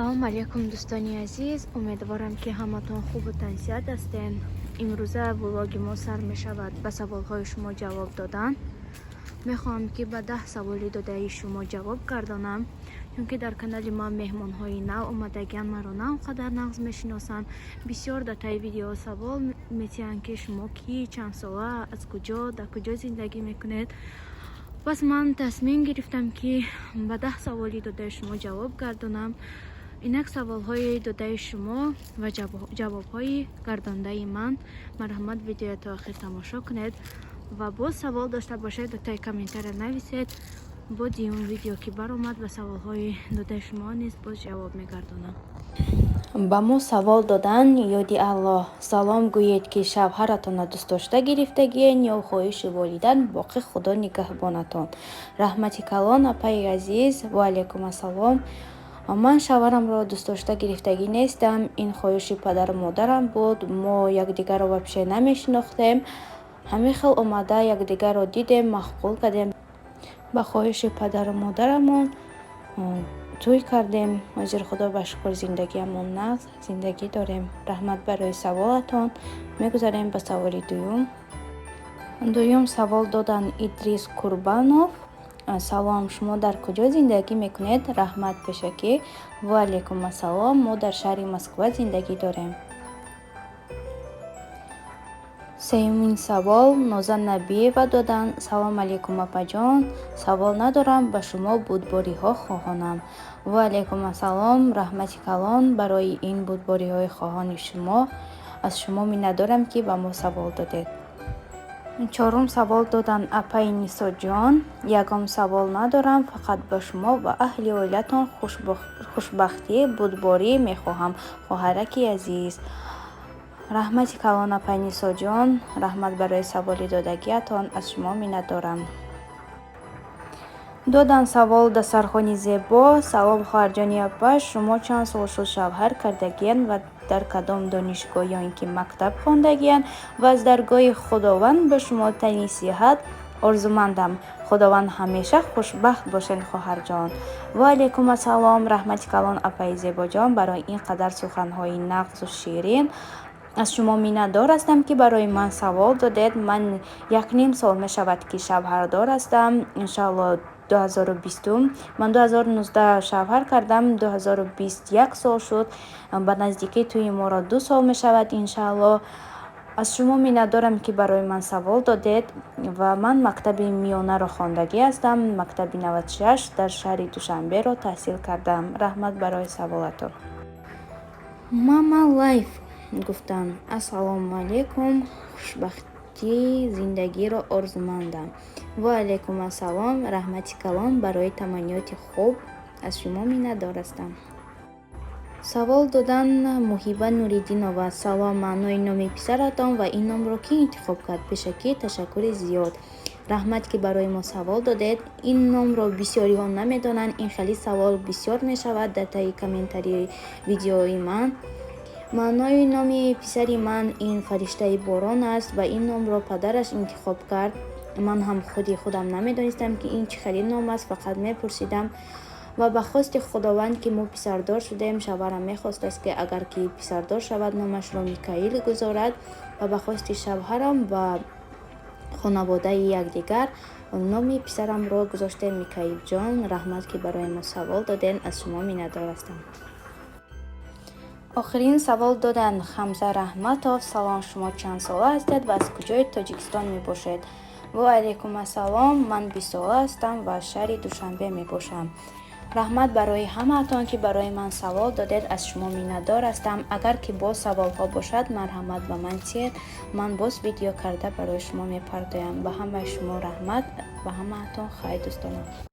Салом алейкум, дӯстони азиз! Умедворам, ки ҳаматон хубу тансиҳат ҳастен. Имрӯза влоги мо сар мешавад ба саволҳои шумо ҷавоб додан. Мехоҳам, ки ба 10 саволи додаи шумо ҷавоб гардонам, чунки дар канали ман меҳмонҳои нав омадагиан, маро на он қадар нағз мешиносанд. Бисёр дар таи видео савол метиҳанд, ки шумо кӣ, чанд сола, аз куҷо, дар куҷо зиндагӣ мекунед. Пас ман тасмим гирифтам, ки ба 10 саволи додаи шумо ҷавоб гардонам. Инак саволҳои додаи шумо ва ҷавобҳои гардондаи ман. Марҳамат, видеоя то охир тамошо кунед ва боз савол дошта бошед, дар таи комментария нависед. Бо дуюм видео ки баромад, ба саволҳои додаи шумо низ боз ҷавоб мегардонам. Ба мо савол додан ёди Аллоҳ. Салом, гӯед, ки шавҳаратонро дӯстдошта гирифтагиен ё хоҳиши волидан? Боқӣ Худо нигаҳбонатон. Раҳмати калон, апаи азиз. Ваалайкум ассалом. Ман шавҳарамро дӯстдошта гирифтагӣ нестам. Ин хоҳиши падару модарам буд. Мо якдигарро вообще намешинохтем. Ҳамин хел омада, якдигарро дидем, маъқул кардем, ба хоҳиши падару модарамон тӯй кардем. Ҳозир, Худо ба шукр, зиндагиамон нағз зиндагӣ дорем. Раҳмат барои саволатон. Мегузарем ба саволи дуюм. Дуюм савол додан Идрис Курбанов. Салом, шумо дар куҷо зиндагӣ мекунед? Раҳмат пешакӣ. Ваалайкум ассалом. Мо дар шаҳри Москва зиндагӣ дорем. Сеюмин савол Ноза Набиева доданд. Салом алейкум, апаҷон, савол надорам, ба шумо бурдбориҳо хоҳонам. Ваалайкум ассалом. Раҳмати калон барои ин бурдбориҳои хоҳони шумо. Аз шумо миннатдорам, ки ба мо савол додед. Чорум савол доданд апаи Нисоҷон. Ягон савол надорам, фақат ба шумо ва аҳли оилатон хушбахтӣ, бурдборӣ мехоҳам, хоҳараки азиз. Раҳмати калон, апаи Нисоҷон. Раҳмат барои саволи додагиатон, аз шумо миннатдорам. Додан савол Дастархони зебо. Салом, хоҳарҷони апа, шумо чанд сол шуд шавҳар кардагиянд ва дар кадом донишгоҳ ё ин ки мактаб хондагиянд? Ва аз даргоҳи Худованд ба шумо тани сиҳат орзумандам. Худованд ҳамеша хушбахт бошед, хоҳарҷон. Ваалайкум ассалом. Раҳмати калон, апаи Зебоҷон, барои ин қадар суханҳои нағзу ширин. Аз шумо миннатдор ҳастам, ки барои ман савол додед. Ман якним сол мешавад, ки шавҳардор ҳастам. Иншоалло, 2020-ум. Ман 2019 шавҳар кардам, 2021 сол шуд. Ба наздикӣ тӯи моро 2 сол мешавад, иншаалло. Аз шумо миннатдорам, ки барои ман савол додед. Ва ман мактаби миёнаро хондагӣ ҳастам, мактаби 96 дар шаҳри Душанберо таҳсил кардам. Раҳмат барои саволатон. Мама Лайф гуфтанд: Ассалому алайкум, хушбахтии зиндагиро орзумандам. Ваалайкум ассалом. Раҳмати калон барои таманниёти хуб, аз шумо миннатдор ҳастам. Савол додан Муҳиба Нуриддинова. Салом, маънои номи писаратон ва ин номро кӣ интихоб кард? Пешакӣ ташаккури зиёд. Раҳмат, ки барои мо савол додед. Ин номро бисёриҳо намедонанд. Ин хели савол бисёр мешавад дар таи комментарии видеои ман. Маънои номи писари ман ин фариштаи борон аст ва ин номро падараш интихоб кард. Ман ҳам худи худам намедонистам, ки ин чӣ хели ном аст, фақат мепурсидам. Ва ба хости Худованд, ки мо писардор шудем, шавҳарам мехостааст, ки агар ки писардор шавад, номашро Микаил гузорад. Ва ба хости шавҳарам ва хонаводаи якдигар номи писарамро гузоштем Микаилҷон. Раҳмат, ки барои мо савол додем, аз шумо миннатдор ҳастам. Охирин савол доданд Хамза Раҳматов. Салом, шумо чанд сола ҳастед ва аз куҷои Тоҷикистон мебошед? Ваалайкум ассалом. Ман 20-сола ҳастам ва аз шаҳри Душанбе мебошам. Раҳмат барои ҳамаатон, ки барои ман савол додед, аз шумо миннатдор ҳастам. Агар ки боз саволҳо бошад, марҳамат, ба ман тиед, ман боз видео карда барои шумо мепардоям. Ба ҳамаи шумо раҳмат, ба ҳамаатон хайр, дӯстонам.